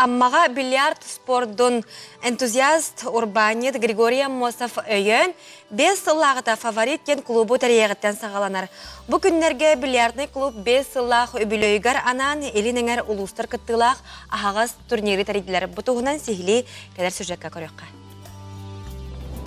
Аммаҕа бильярд спордун энтузиаст урбаанньыт Григорий Аммосов өйөөн, 5 сыллааҕыта «Фаворит» диэн клубу тэрийиэҕиттэн саҕаланар. Бу күннэргэ бильярднай клуб 5 сыллаах үбүлүөйүгэр анаан Илин Эҥэр улуустар кыттыылаах аһаҕас турниры тэрийдилэр. Бу туһунан сиһилии кэлэр сюжекка көрүөххэ.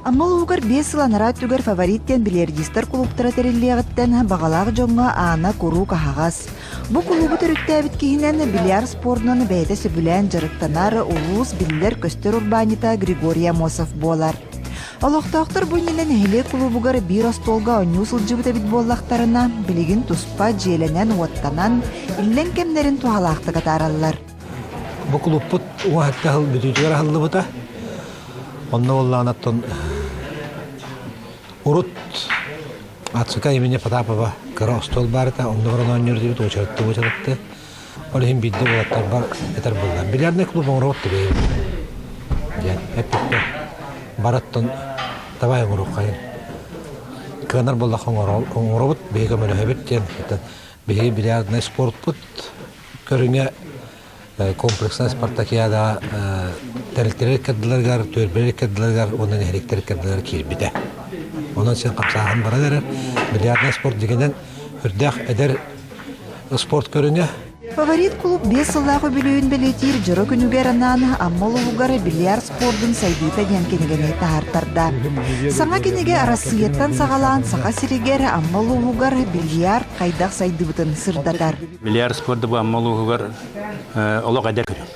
Амма улууһугар 5 сыл анараа өттүгэр «Фаворит» диэн бильярдистар кулууптара тэриллиэҕиттэн баҕалаах дьоҥҥо аана куруук аһаҕас. Бу кулуубу төрүттээбит киһинэн бильярд спордунан бэйэтэ сөбүлээн дьарыктанар улуус биллэр-көстөр урбаанньыта Григорий Амосов буолар. Олохтоохтор бу иннинэ нэһилиэк кулуубугар биир остуолга оонньуу сылдьыбыт эбит буоллахтарына, билигин туспа дьиэлэнэн-уоттанан, иллэҥ кэмнэрин туһалаахтык атаараллар. Бу кулууппут уһатта сыл бүтүүтүгэр аһыллыбыта. Онно буоллаҕына урут Ацука имени Потапова кыра остуол баар этэ, онно баран оонньуур диэбит уочаратты уочаратты. Ол иһин биирдэ уолаттарбар этэр буолла. Бильярдный клуб оҥоробут диэбит. Диэн эппиттэр. Бараттан давай оҥоруоххайын. Кыанар буоллахха оҥоробут, биһиги көмөлөһөбүт диэн. Биһиги бильярдный спортпут көрүҥэ комплекснай спартакиадаҕа тэрилтэлэр ыккардыларыгар, түөлбэлэр ыккардыларыгар уонна нэһилиэктэр ыккардыларыгар киирбитэ. Онон син хамсааһын баран эрэр. Бильярднай спорт дьиҥинэн үрдээх эдэр спорт көрүҥэ. Фаворит клуб 5 сыллаах үбүлүөйүн бэлиэтиир дьоро күнүгэр анаан Амма улууһугар бильярд спордун сайдыыта диэн кинигэни таһаартарда. Саҥа кинигэ Арассыыйаттан саҕалаан Саха сиригэр Амма улууһугар бильярд хайдах сайдыбытын сырдатар. Бильярд спорда бу Амма улууһугар олох эдэр көрүҥ.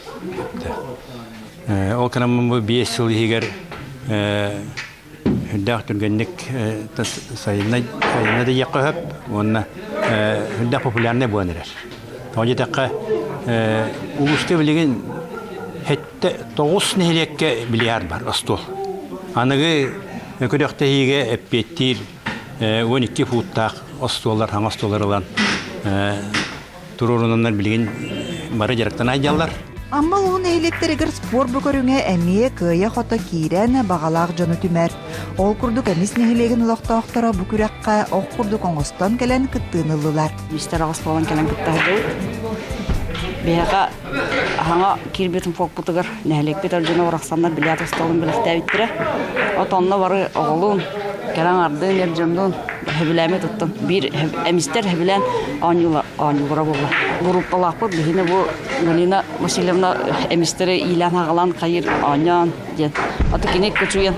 Ол гынан бу 5 сыл иһигэр үрдээх түргэнник сайынна сайынна да диэххэ сөп уонна үрдээх популярнай буолан эрэр. Тоҕо диэтэххэ улууска билигин сэттэ тоҕус нэһилиэккэ бильярд бар остуол. Аныгы күрэхтэһиигэ эппиэттиир 12 футтаах остуоллар, хаҥас остуоллар ылан туруорунаннар билигин бары дьарыктана сылдьаллар. Амма улуун нэһилиэктэригэр спорт бу көрүҥэ эмиэ кыайа-хото киирэн, баҕалаах дьону түмэр. Ол курдук Эмис нэһилиэгин олохтоохторо бу күрэххэ ох курдук оҥостон кэлэн кыттыыны ыллылар. Мистер аҕыс буолан кэлэн кыттаһыгыбыт. Биһиэхэ Аһаҥа киирбитин фокпутугар нэһилиэкпит эр дьоно барахсаннар бильярд остуолун бэлэхтээбиттэрэ. От онно бары оҕолуун, кэлэн ардыын, эр дьоннуун сөбүлээмэ туттун. Биир эмистэр сөбүлээн оонньуулара буолла. Группалаахпыт биһини бу Галина Васильевна эмистэри иилээн-аҕалаан хайыр оонньоон диэн. Ото кини кучуйан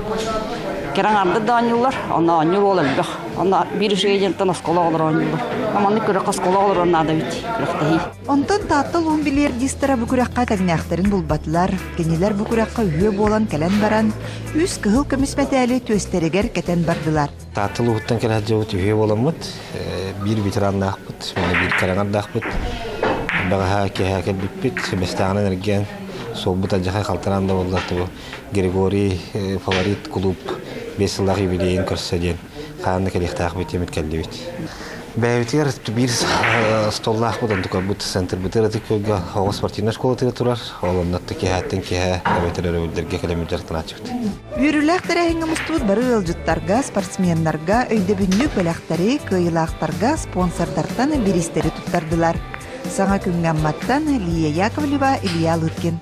кэрэн ардыр да оонньуулар, онно оонньуур уол элбэх. Онно биир үчүгэй диэнтэн оскуола оҕолоро оонньууллар. Маннык күрэххэ оскуола оҕолоро наада эбит күрэхтэһии. Онтон Таатта улууһун бильярдистара бу күрэххэ тэҥнээхтэрин булбатылар. Кинилэр бу күрэххэ үһүө буолан кэлэн баран, үс кыһыл көмүс мэтээли түөстэригэр кэтэн бардылар. Таатта улууһуттан кэлэ сылдьыбыт үһүө буоламмыт, биир ветераннаахпыт, уонна биир кэрэҥэрдаахпыт. Бэҕэһээ киэһэ кэлбиппит, Бэстээҕинэн эргийэн, суолбут алдьархай халтараан да буолла, Григорий Фаворит кулууп 5 сыллаах юбилейын көрсө диэн хаһан да кэлиэхтээхпит диэммит кэллибит. Бэйэбитигэр биир столлаахпыт, онтукарбыт центрбытыгар ытык күөлгэ оҕо спортивнай школатыгар турар. Ол онно киэһээттэн киэһэ эбэтэр өрөбүллэргэ кэлэммит дьарыктанааччыбыт. Үөрүүлээх тэрээһиҥҥэ мустубут бары ыалдьыттарга, спортсменнарга өйдөбүнньүк бэлэхтэри, кыайыылаахтарга спонсордартан бириистэри туттардылар. Саҥа күҥҥэ Амматтан Лия Яковлева, Илья Лыткин.